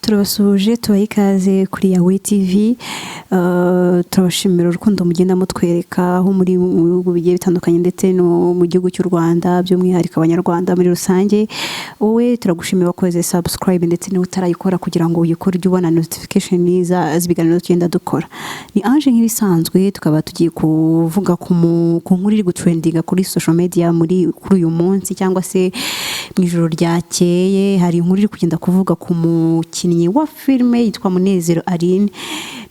Turabasuhuje, tubaha ikaze kuri Yawe TV. Turabashimira urukundo mugenda mutwereka aho muri mu bihugu bigiye bitandukanye ndetse no mu gihugu cy'u Rwanda, by'umwihariko Abanyarwanda muri rusange. Wowe turagushimira wakoze subscribe, ndetse niba utarayikora kugira ngo uyikore ujye ubona notification z'ibiganiro tugenda dukora. Ni Ange nk'ibisanzwe, tukaba tugiye kuvuga ku nkuru iri gutrendinga kuri social media kuri uyu munsi cyangwa se mu ijoro ryakeye. Hari inkuru iri kugenda kuvuga ku mukinnyi wa filime yitwa Munezero Aline.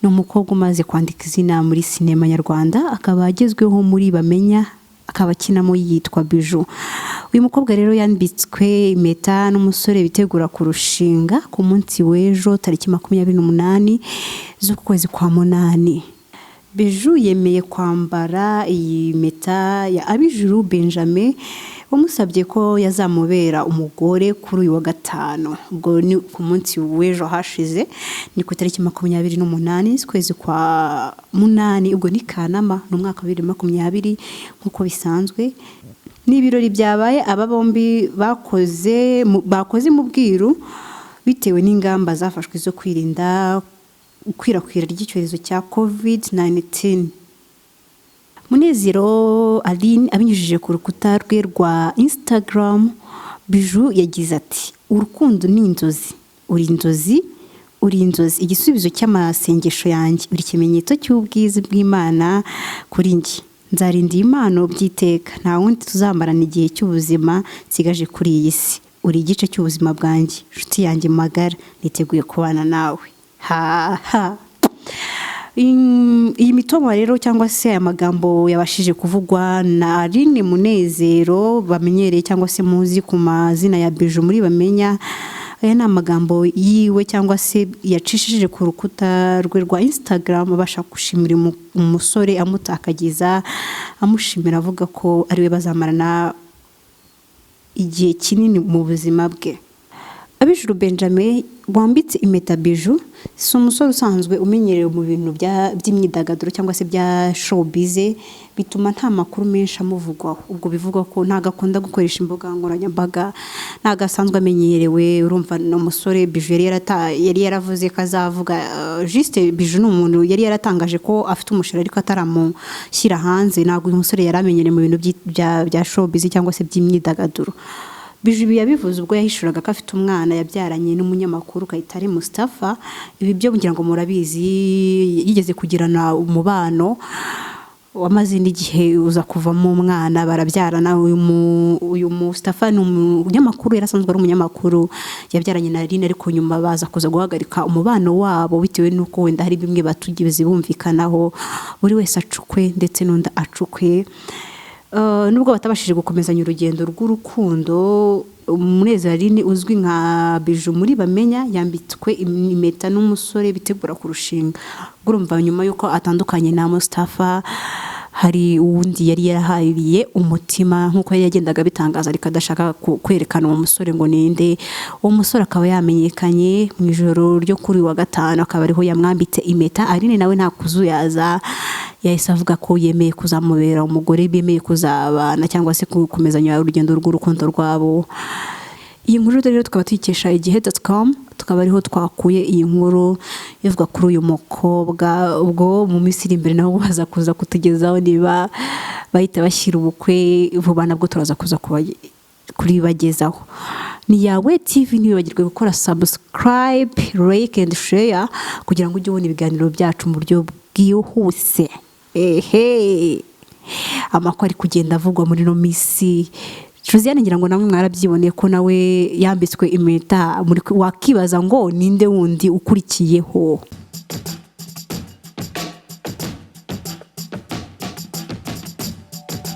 Ni umukobwa umaze kwandika izina muri sinema nyarwanda, akaba agezweho muri Bamenya, akaba akinamo yitwa Bijou. Uyu mukobwa rero yambitswe impeta n'umusore bitegura kurushinga ku munsi w'ejo, tariki 28 z'ukwezi kwa munani. Bijou yemeye kwambara iyi mpeta ya Abijuru Benjamin, wamusabye ko yazamubera umugore kuri uyu wa gatanu. Ubwo ni ku munsi w'ejo hashize, ni ku itariki 28 z'ukwezi kwa munani, ubwo ni Kanama, ni umwaka wa 2020. Nk'uko bisanzwe, ni ibirori byabaye aba bombi bakoze mu bwiru bitewe n'ingamba zafashwe zo kwirinda ikwirakwira ry'icyorezo cya COVID-19. Munezero Aline abinyujije ku rukuta rwe rwa Instagram, Bijou yagize ati: "Urukundo ni inzozi, uri inzozi, uri inzozi, igisubizo cy'amasengesho yanjye, uri ikimenyetso cy'ubwiza bw'Imana kuri njye. Nzarinda iyi impano by'iteka, nta wundi tuzamarana igihe cy'ubuzima nsigaje kuri iyi si. Uri igice cy'ubuzima bwanjye, inshuti yanjye magara, niteguye kubana nawe." Ha ha! Iyi mitoma rero cyangwa se aya magambo yabashije kuvugwa na Aline Munezero bamenyereye cyangwa se muzi ku mazina ya Bijou muri Bamenya, aya ni amagambo yiwe cyangwa se yacishije ku rukuta rwe rwa Instagram, abasha gushimira umusore amutakagiza, amushimira avuga ko ariwe bazamarana igihe kinini mu buzima bwe. Abijuru Benjamin wambitse impeta Bijou si umusore usanzwe umenyerewe mu bintu by'imyidagaduro cyangwa se bya showbiz, bituma nta makuru menshi amuvugwaho. Ubwo bivugwa ko ntabwo akunda gukoresha imbuga nkoranyambaga, ntabwo asanzwe amenyerewe. Urumva ni umusore Bijou yari yaravuze ko azavuga. Juste Bijou ni umuntu yari yaratangaje ko afite umusheri ariko ataramushyira hanze. Ntabwo uyu musore yari amenyerewe mu bintu bya showbiz cyangwa se by'imyidagaduro. Bijou ibi yabivuze ubwo yahishuraga ko afite umwana yabyaranye n'umunyamakuru Kayitare Mustafa. Ibi byo ngira ngo murabizi, yigeze kugirana umubano wamaze n'igihe uza kuvamo umwana barabyarana. Uyu Mustafa ni umunyamakuru, yari asanzwe ari umunyamakuru, yabyaranye na Aline, ariko nyuma baza kuza guhagarika umubano wabo bitewe n'uko wenda hari bimwe batigeze bumvikanaho, buri wese acukwe ndetse n'undi acukwe. Nubwo batabashije gukomezanya urugendo rw'urukundo, Munezero Aline uzwi nka Bijou muri Bamenya yambitswe impeta n'umusore bitegura kurushinga. Ubwo urumva nyuma y'uko atandukanye na Mustafa, hari uwundi yari yarahariye umutima nk'uko yari yagendaga abitangaza, ariko adashaka kwerekana uwo musore ngo ninde. Uwo musore akaba yamenyekanye mu ijoro ryo kuri uyu wa gatanu, akaba ariho yamwambitse impeta. Aline nawe nta kuzuyaza, yahise avuga ko yemeye kuzamubera umugore, bemeye kuzabana cyangwa se gukomezanya urugendo rw'urukundo rwabo. Iyi nkuru rero tukaba tuyikesha igihe.com, tukaba ariho twakuye iyi nkuru ivuga kuri uyu mukobwa. Ubwo mu minsi iri imbere nabo baza kuza kutugezaho niba bahita bashyira ubukwe vuba, nabwo turaza kuza kuribagezaho. Ni Yawe TV, ntiwibagirwe gukora subscribe, like and share kugira ngo ujye ubona ibiganiro byacu mu buryo bwihuse. Ehe, amakuru ari kugenda avugwa muri ino minsi, Josiane ngira ngo namwe mwarabyiboneye ko nawe yambitswe impeta. Wakibaza ngo ninde wundi ukurikiyeho?